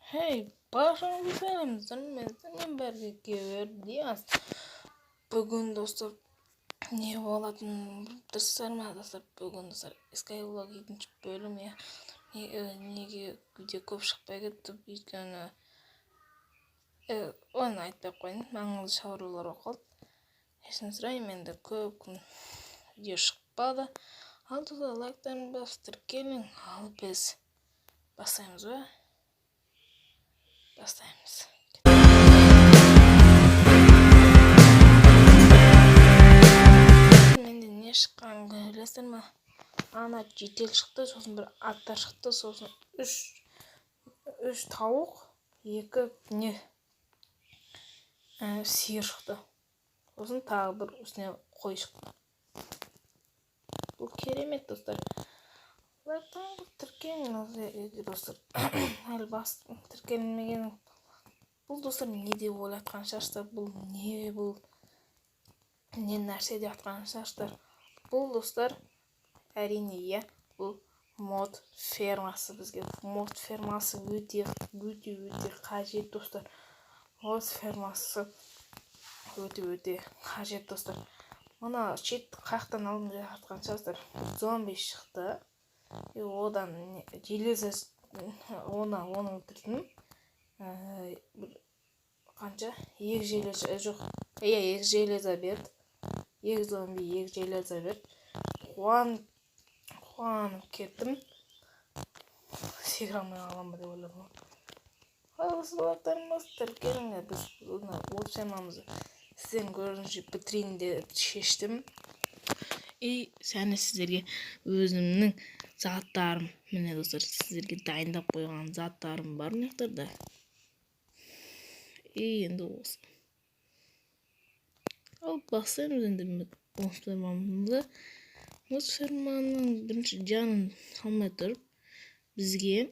Hey, баршаңызға сәлем, сіздермен бірге Гевер Диас. Бүгін, достар, не болатынын біліп ма, достар? Бүгін, достар, Skyblock екінші бөлім, иә. Неге видео көп шықпай кетті? Өйткені оны айтпай ақ қояйын, маңызды шаруалар болып қалды. Кешірім сұраймын, енді көп күн видео шықпады. Ал, достар, лайктарын басып тіркелің. Ал біз бастаймыз ба? Бастаймыз. Менде не шыққанын білесіздер ма? Ана житель шықты, сосын бір аттар шықты, сосын үш тауық, екі не сиыр шықты. Сосын тағы бір үстіне қой шықты. Бұл керемет, достар. Лайктан тіркеліңіз, достар. Әлі бас тіркелмеген. Бұл, достар, не деп ойлатқан шығарсыздар? Бұл не, бұл не нәрсе деп жатқан шығарсыздар? Бұл, достар, әрине, иә, бұл мод фермасы. Бізге мод фермасы өте өте өте қажет, достар. Мод фермасы өте өте қажет, достар. Мына щит қаяқтан алдым деп жатқан шығарсыздар. Зомби шықты. И одан железо, оны өлтірдім. Бір қанша? Екі железо, жоқ. Иә, екі железо берді. Екі зомби екі железо берді. Қуанып кеттім. Секіре алмай қаламын ба деп ойладым. Лайктарыңыз, тіркеліңдер. Біз мына от фермамызды сіздердің көргенше бітірейін деп шештім. И және сіздерге өзімнің заттарым, міне, достар, сіздерге дайындап қойған заттарым бар мына жақтарда. И енді осы. Ал бастаймыз енді мод фермамызды. Мод ферманың бірінші жанын салмай тұрып, бізге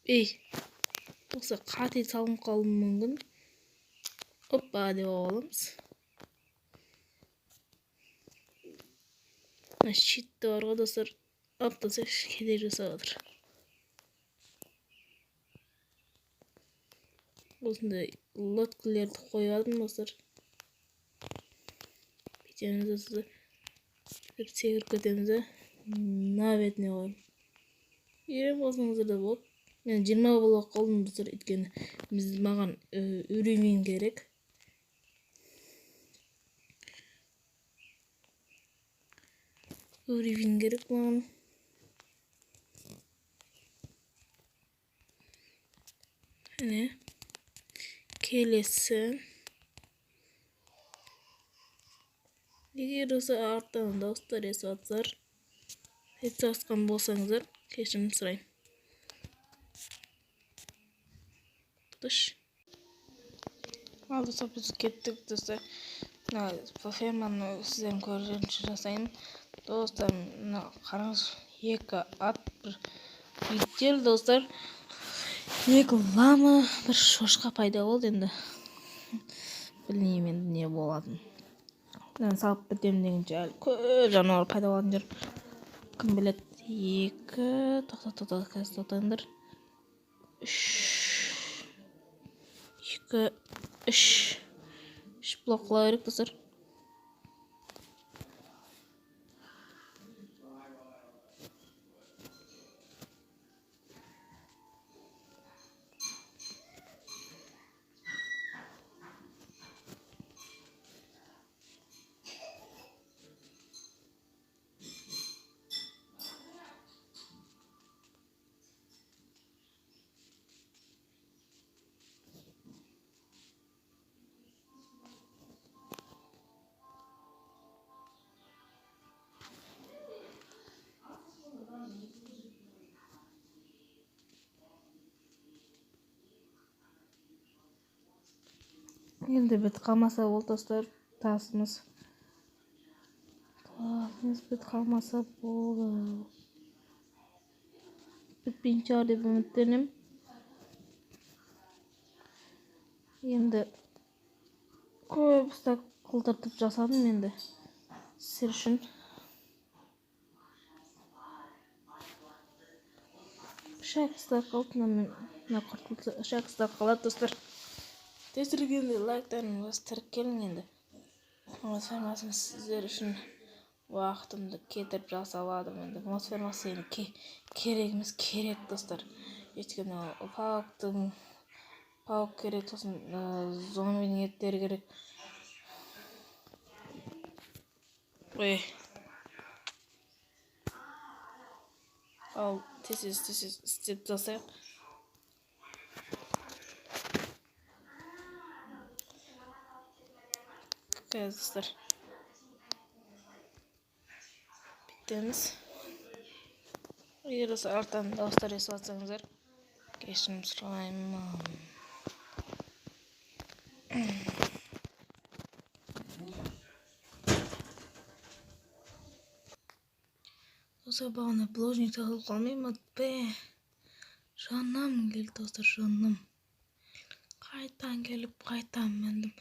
ей, осы қате салынып қалуы мүмкін. Опа деп аламыз. Мына щитті бар ғой, достар, алып тастайықшы, кедергі жасап жатыр. Осындай лодкалерді қойып алдым, достар. Бүйтеміз, достар, деп секіріп кетеміз да, мына бетіне қоямын. Үйреніп қалсаңыздар да болады. Мен 20 блок қалдым, достар, өйткені біз маған уровень керек. Уровень керек маған. Міне, келесі. Егер осы арттан дауыстар естіп жатсыздар, естіп жатқан болсаңыздар, кешірім сұраймын. Тыш. Ал, достар, біз кеттік, достар. Мына ферманы сіздердің көргенше жасайын. Достар, мына қараңыз, екі ат, бір иттер, достар. Екі лама, бір шошқа пайда болды енді. Білмеймін енді не болатынын. Мынаны салып бітемін дегенше әлі көп жануар пайда болатын шығар. Кім біледі. Екі, тоқта, тоқта, қазір тоқтаңдар. Үш, екі, үш. Үш блок қыла керек, достар. Енді бітіп қалмаса болды, достар, тасымыз. Тасымыз бітіп қалмаса болды. Бітпейтін шығар деп үміттенемін. Енді көп стак қылдыртып жасадым енді сіздер үшін. Үш-ақ стак қалды, мына құртылса үш-ақ стак қалады, достар. Тезірек енді лайктарыңызды тіркелің енді. Мод фермасын сіздер үшін уақытымды кетіріп жасаладым енді. Мод фермасы енді керек емес, керек, достар. Өйткені паук керек, сосын зомбидің еттері керек. Ой. Ал тез тез істеп тастайық. Қазір, достар. Бүйтеміз. Егер осы арттан дауыстар естіп жатсаңыздар, кешірім сұраймын. Достар, бағана булыжник тағылып қалмай ма? Бе, жаным келді, достар, жаным. Қайтан келіп, қайтан міндім.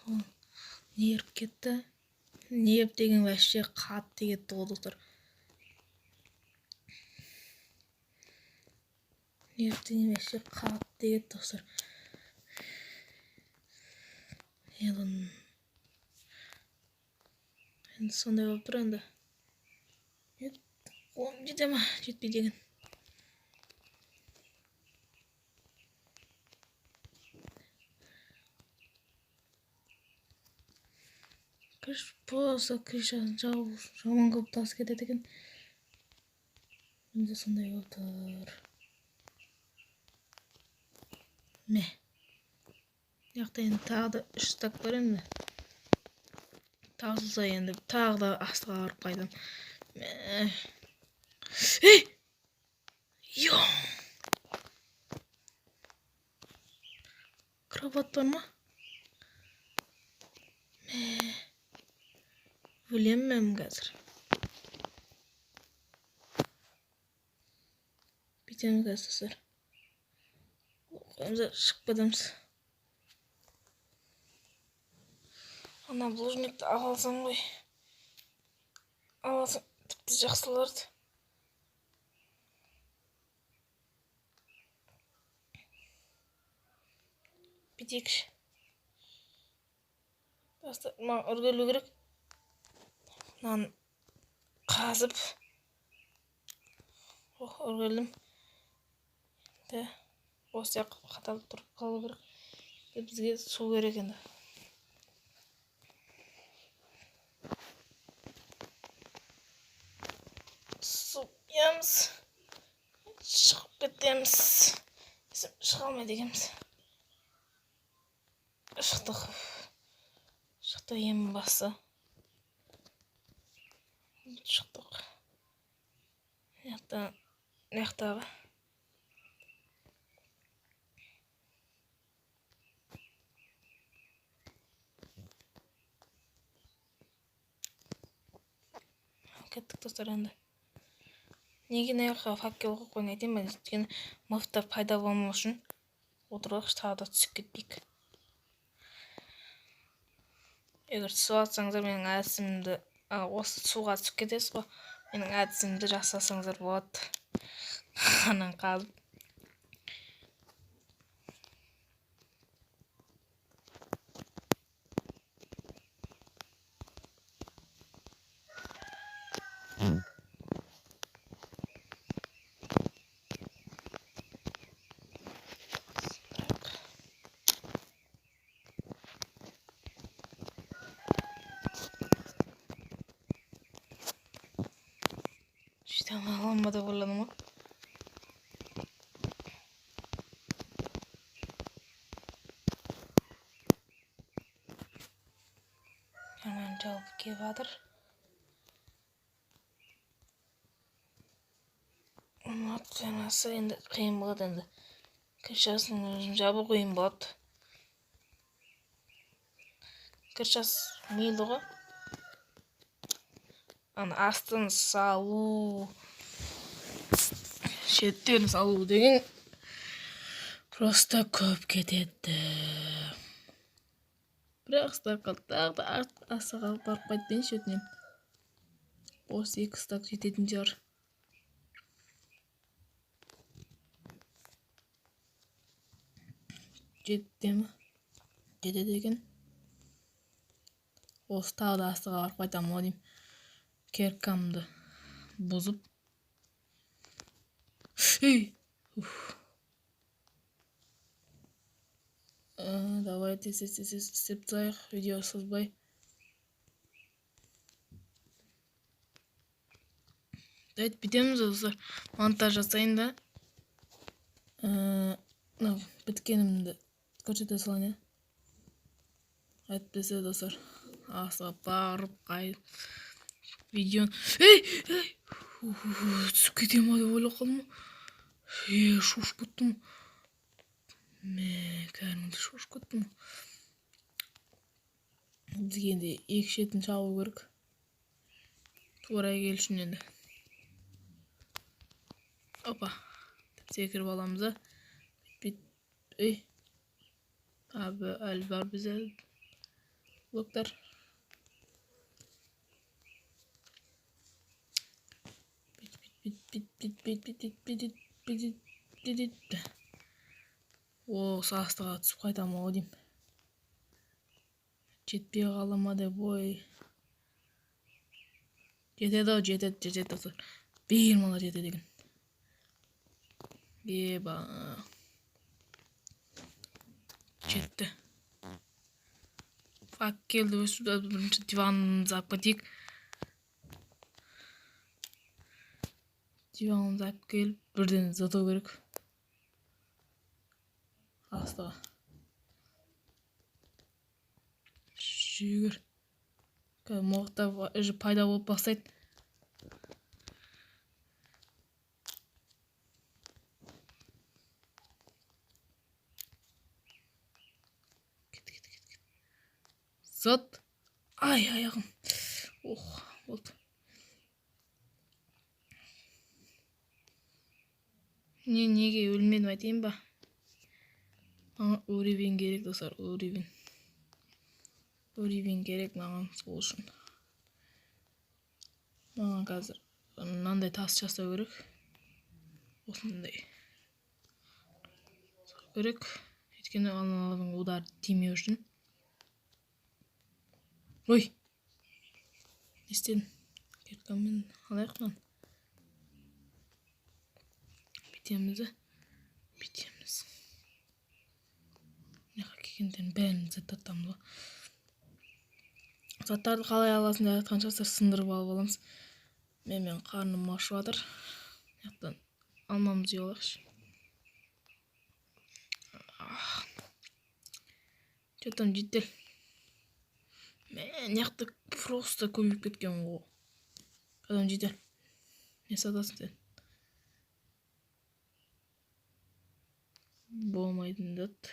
Ол нерв кетті. Нерв деген вообще қатты кетті ғой, достар. Нерв деген вообще қатты кетті, достар. Енді сондай болып тұр енді. Қолым жете ма? Жетпейді екен. Крыш просто крышасын жауып жаман көп тас кетеді екен. Менде сондай болып тұр. Мә. Мына жақта енді тағы да 3 стак бар енді. Таусылса енді тағы да астыға барып қайтамын. Мә. Ей! Йо! Кровать бар ма? Мә. Өлемін мен қазір. Бүйтеміз қазір, достар. Қоямыз да шығып кетеміз. Ана булыжникті ала алсам ғой. Ала алсам тіпті жақсы болар еді. Бүйтейікші. Достар, маған үргелу керек. Мынаны қазып. Ох, үргелдім. Енді осы жаққа қаталып тұрып қалу керек. Енді бізге су керек енді. Су құямыз. Шығып кетеміз. Шыға алмайды екенбіз. Шықтық. Шықтық ең басы. Шықтық. Мына жақтағы. Кеттік, достар, енді. Неге мына жаққа факел қойып қойғанын айтайын ба? Өйткені мыфтар пайда болмау үшін отырайықшы, тағы да түсіп кетпейік. Егер түсіп алсаңыздар, менің әдісімді, осы суға түсіп кетесіз ғой, менің әдісімді жасасаңыздар болады. Анан қазып. Ламбада қойылады ма? Жаман жауып келіп жатыр. Мат фермасы енді қиын болады енді. Крышасын өзін жабу қиын болады. Крышасы мейлі ғой. Ана астын салу, шеттерін салу деген просто көп кетеді. Бірақ стак қалды. Тағы да астыға барып қайтайыншы, өтінемін. Осы 2 стак жететін шығар. Жетті ме? Жетеді екен. Осы тағы да астыға барып қайтамын ғой деймін. Киркамды бұзып. Ей! Уф. Давай тез тез тез тез істеп тастайық, видео созбай. Давайте бітеміз, достар. Монтаж жасайын да. Мынау біткенімді көрсете салайын, иә. Әйтпесе, достар, астыға барып қай видеоны. Ей, ей! Түсіп кете ма деп ойлап қалдым. Е, шошып кеттім. Мә, кәдімгідей шошып кеттім. Бізге енді екі шетін шабу керек. Тура келу үшін енді. Опа. Деп секіріп аламыз да. Бит, ей. Abi, әлі бар бізде блоктар. Бит, бит, бит, бит, бит, бит, бит, бит, бит, бит, бит, бит. Осы астыға түсіп қайтамын ау деймін. Жетпей қала ма деп ой. Жетеді ау, жетеді, жетеді, достар. Bir мала жетеді екен. Еба. Жетті. Факелді өсіп, бірінші диванымызды алып кетейік. Диванымызды алып келіп, бірден зыту керек. Астыға. Жүгір. Қазір моқтар уже пайда болып бастайды. Кет, кет, кет, кет. Зат. Ай, аяғым. Ох, болды. Не, неге өлмедім айтайын ба? Маған уровень керек, достар, уровень. Уровень керек маған сол үшін. Маған қазір мынандай тас жасау керек. Осындай. Жасау керек. Өйткені аналардың удары тимеу үшін. Ой! Не істедім? Киркамен алайық мынаны. Бүйтеміз де. Бүйтеміз. Мына жаққа келгендердің бәрін заттатамыз ғой. Заттарды қалай аласың деп айтқан шығарсыздар, сындырып алып аламыз. Мен қарным ашып жатыр. Мына жақтан алмамызды жеп алайықшы. Че там, житель? Мә, мына жақта просто көбейіп кеткен ғой. Адам житель. Не сатасың сен? Болмайтын зат.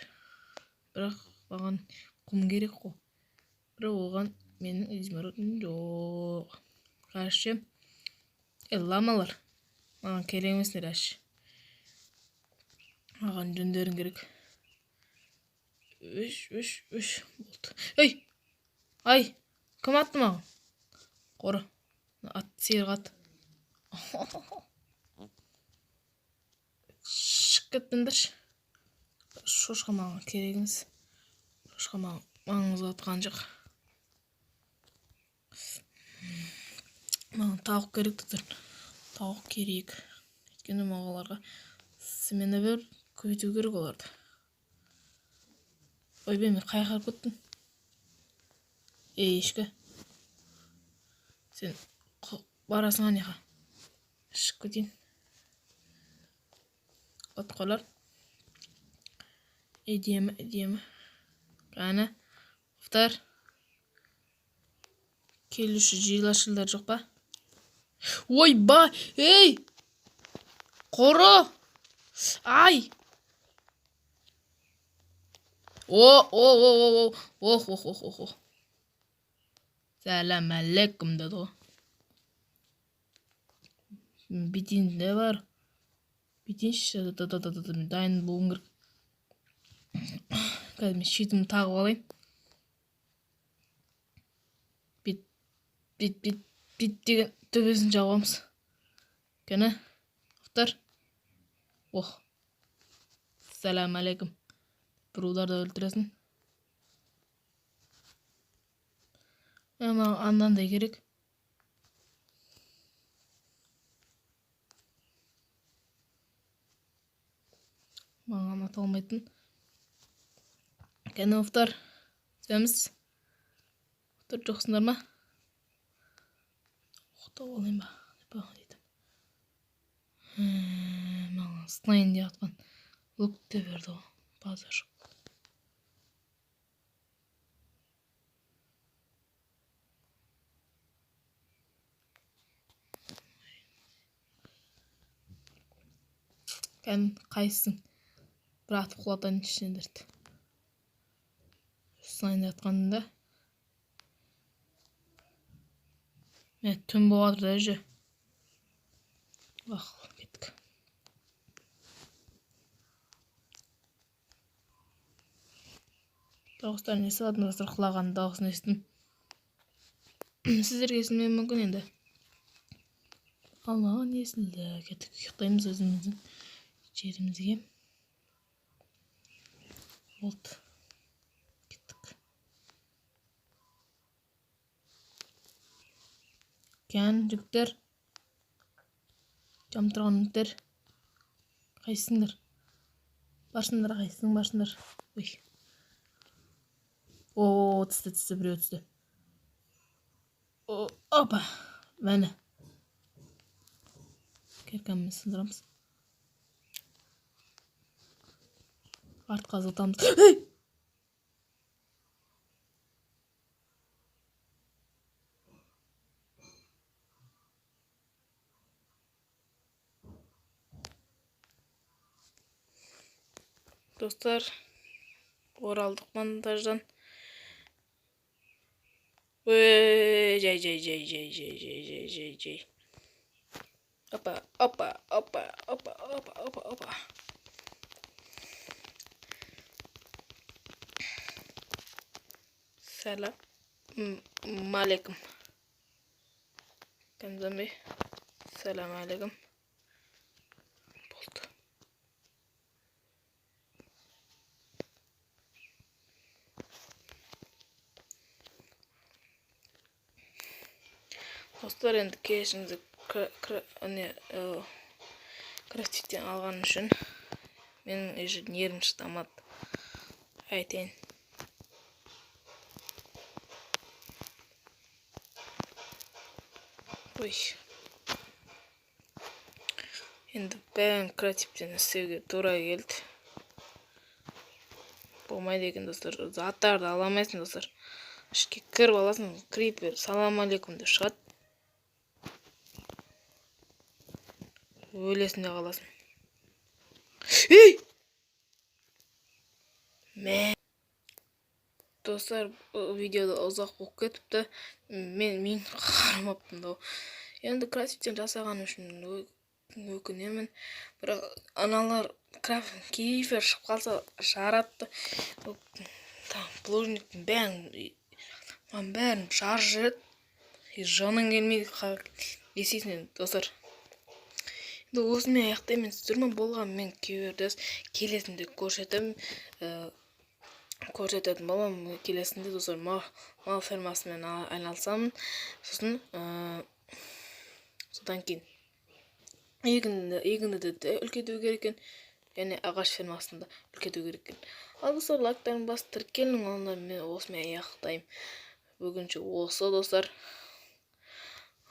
Бірақ маған құм керек қой. Бірақ оған менің изумрудым жоқ. Короче, ламалар. Маған керек емесіңдер, әш. Маған жүндерің керек. Үш, үш, үш. Болды. Ей! Ай! Кім атты маған? Қоры. Ат, сиыр ат. Шығып кеттіңдерші. Шошқа маған керек емес. Шошқа маған маңызы атқан жоқ. Маған тауық керек, достар. Тауық керек. Өйткені маған оларға семена беріп көбейту керек оларды. Ойбай, мен қай жаққа кеттім? Ей, ешкі. Сен барасың ана жаққа. Шығып кетейін. Отқалар. Әдемі, әдемі. Қане, Офтар. Келуші жиылашылдар жоқ па? Ойбай, ей! Қоры! Ай! О, о, о, о, о, ох, ох, ох, ох, ох. Сәлем алейкум деді ғой. Бүйтейін де бар. Бүйтейінші, да, да, да, да, да, мен дайын болуым керек. Қазір мен щитімді тағып алайын. Бит, бит, бит, бит деген төбесін жабамыз. Кәне, Офтар. Ох. Сәлем алейкум. Бір ударда өлтіресің. Маған анандай керек. Маған ата алмайтын. Кәне, офтар. Түсеміз. Офтар жоқсыңдар ма? Оқтап алайын ба? Деп дейді. Маған сынайын деп жатқан лук те берді ғой. Базар жоқ. Кән қайсың? Бір атып құлатайын сендерді. Сынайын деп жатқанында. Мә, түн болып жатыр даже. Ах, кеттік. Дауыстарын естіп алдым, достар, құлаған дауысын естідім. Сіздерге естілмеуі мүмкін енді. Ал маған естілді. Кеттік, ұйықтаймыз өзіміздің жерімізге. Болды. Кеттік. Кән, жігіттер. Жам тұрған жігіттер. Қайсыңдар? Барсыңдар, қайсың барсыңдар? Ой. О, түсті, түсті, біреу түсті. О, опа. Міне. Киркамен сындырамыз. Артқа зытамыз. Ей! Достар, оралдық монтаждан. Ой, жай, жай, жай, жай, жай, жай, жай, жай, жай. Опа, опа, опа, опа, опа, опа, опа. Сәлем алейкум. Кән зомби. Сәлем алейкум. Болды. Достар, енді кешіріңіздер, не, креативтен алған үшін менің уже нервім шыдамады. Айтайын. Ой. Енді бәрін креативтен істеуге тура келді. Болмайды екен, достар. Заттарды ала алмайсың, достар. Ішке кіріп аласың, крипер салам алейкум деп шығады. Өлесің де қаласың. Ей! Мә. Достар, бұл видеода ұзақ болып кетіпті. Мен қарамаппын да. Енді креативтен жасаған үшін өкінемін. Бірақ аналар кейфер шығып қалса жаратты. Булыжниктің бәрін, маған бәрін жарып жібереді. И жының келмейді, не істейсің енді, достар. Енді осымен аяқтаймын. Сіздермен болған мен Кевердес. Келесінде көрсетемін. Көрсететін боламын. Келесінде, достар, мал фермасымен айналысамын. Сосын, содан кейін егінді де үлкейту керек екен. Және ағаш фермасын да үлкейту керек екен. Ал, достар, лайктарын басып тіркелің. Онда мен осымен аяқтаймын. Бүгінше осы, достар.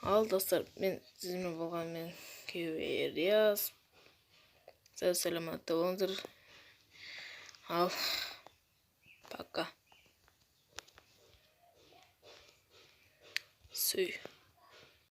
Ал, достар, мен сіздермен болған мен Кевердес. Сау саламатта болыңыздар. Ал, пока. Сүй.